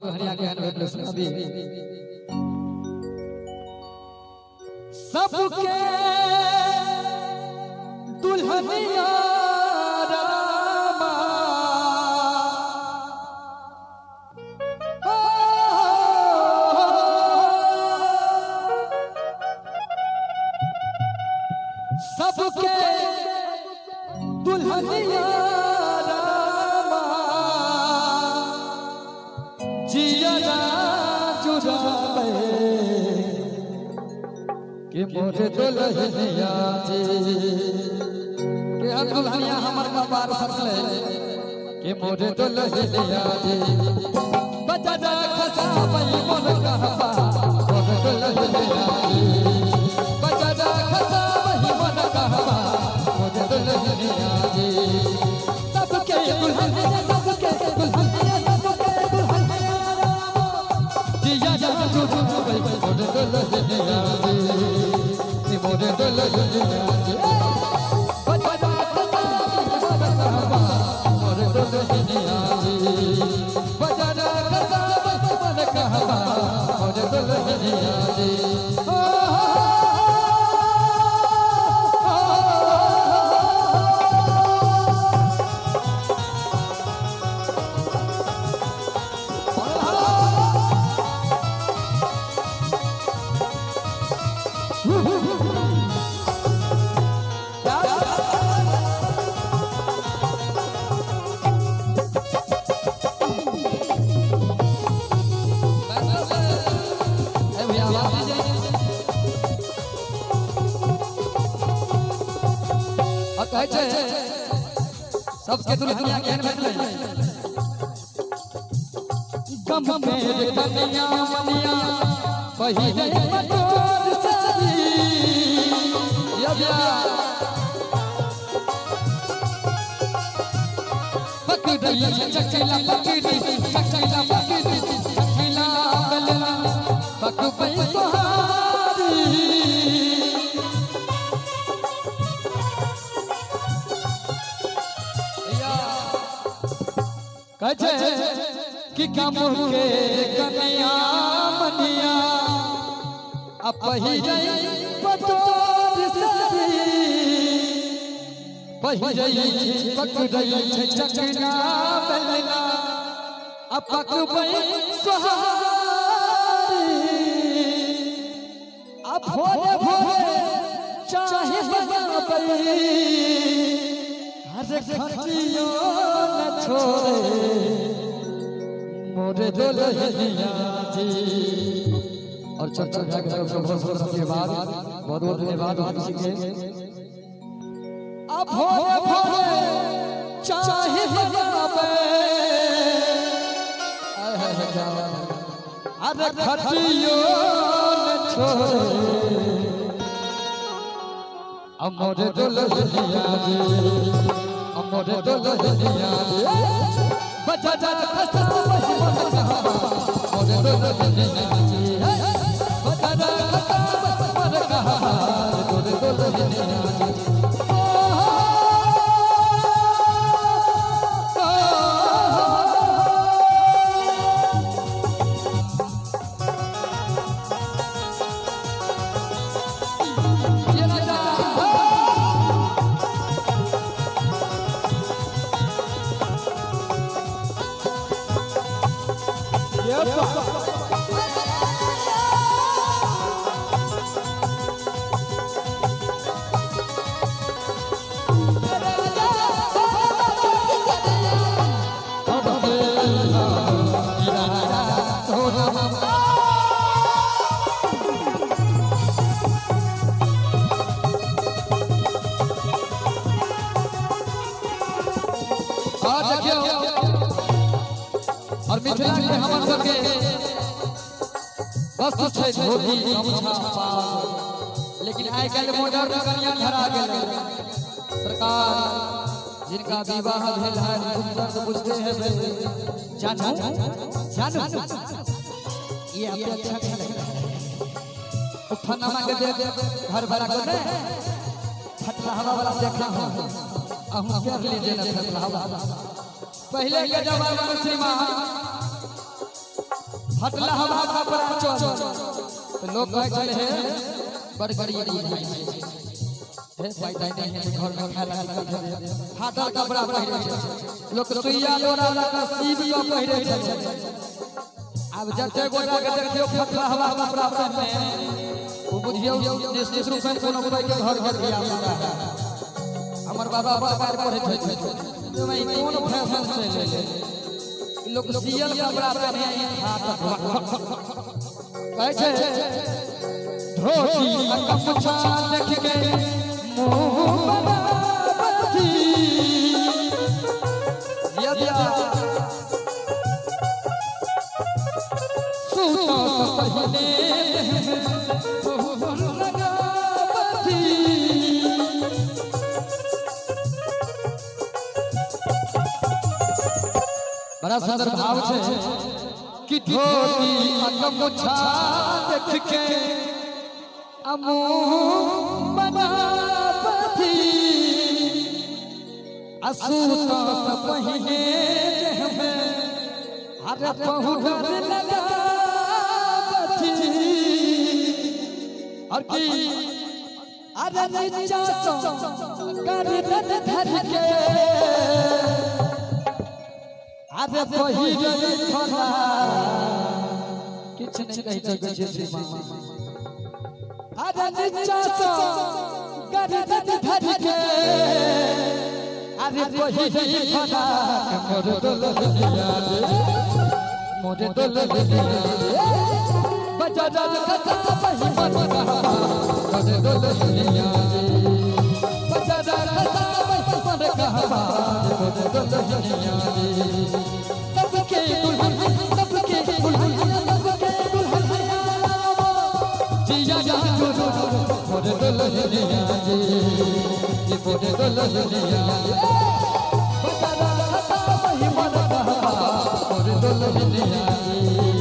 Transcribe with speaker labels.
Speaker 1: हरिया के भेटल सुनाबी सबके दुल्हनिया रामा ओ, सबके दुल्हनिया रामा जियरा जुड़ावे के मोरे दुल्हनिया जी के हम दुल्हनिया हमर कपार सटले के मोरे दुल्हनिया जी बजा जा खसाबई मोर कहबा मोरे दुल्हनिया जी बजा जा खसाबई मोर कहबा मोरे दुल्हनिया जी सबके दुल्हनिया सबके दुल्हनिया सबके दुल्हनिया जिया जा जुड़ावे मोरे दुल्हनिया जी मोरे दुल्हनिया जी कहै छै सबके दुल्हनिया केहन भेटलै गम मेरे कनिया मनिया पहिले मटोर सजी यबिया पकड़ै चकला पकड़ै चकला पकड़ै चकला बलना पकबै सोहारी। कहै छै कि कम के कन्या मनिया आ पहिरै पटोर सरी पहिरै पकड़ै छै चकना बेलना आ पकबै सोहारी आ भोरे भोरे चाहे बनाबै अरे खटियो न छोड़े मोरे दुल्हनिया जी। और चर्चा भाई के तरफ से बहुत बहुत धन्यवाद, बहुत बहुत धन्यवाद आप किसी के। अब भोरे भोरे चाहे बनावे आय हाय हाय क्या बात है। अरे खटियो न छोड़े अमोरे दुल्हनिया जी अमोरे दुल्हनिया जी बजा जा खस्ता बही मन कहा मोरे दुल्हनिया जी बजा जा खस्ता बही मन कहा मोरे दुल्हनिया जी। ये राजा और देखियो और मिथिला के हमर सबके वस्तु छै धोती गमछा पाग, लेकिन आइ काल्हि मॉडर्न कनिया धरा गेल। सरकार जिनका विवाह भेल है दुख दर्द बुझते हैं जानू जानू ये आपको अच्छा अच्छा लगता है फनामा के दे घर भरा को ने फटला हवा वाला देखा हूं अहूं कर लीजिए ना फटला हवा। पहले के जमाना में श्रीमान फटला हवा कपड़ा चल तऽ लोक कहै छलै हे बड़ गरीब बुझाइ छै, हे पैसा नहि है घर में खाय ला दिक्कत है, फाटल कपड़ा पहिरै छै लोक, सुइया डोरा लऽ कऽ सीब कऽ पहिरै छै। आब जते गोटा के देखियौ फटला हवा कपड़ा पहिरने, ओ बुझियौ निश्चित रूप से कोनो कोई के घर घर बियाह होता है। हमर बाबा बड़ पढ़ै छै, कोन फैशन चलि एलै, ई लोक सियल कपड़ा पहिने ई फाटल कहै छै। धोती आ गमछा देख के मुंह बनाबथि यद्या सुतो सँ पहिने देह में बहुर लगाबथि। बड़ा सुंदर भाव छै कि धोती आ गमछा देख के आ मुंह बनाबथि आ सूत सँ पहिने देह में अरे पहुर लगाबथि। और की अरे नीचा सँ गर्दन धर के अरे पहिरल फला किछु नहि कहि सकै छियै सीमा। अरे नीचा सँ गर्दन धर के अरे पहिरल फला मोर दुल्हनिया रे, मोर दुल्हनिया रे, बजा खसा बही मन कहवा मोर दुल्हनिया रे, बजा खसा बही मन कहवा मोर दुल्हनिया रे। सबके दुल्हन, सबके दुल्हन, सबके दुल्हन जिया जा जो मोर दुल्हनिया रे, ये मोर दुल्हनिया रे, बजा खसा बही मन कहवा मोर दुल्हनिया रे।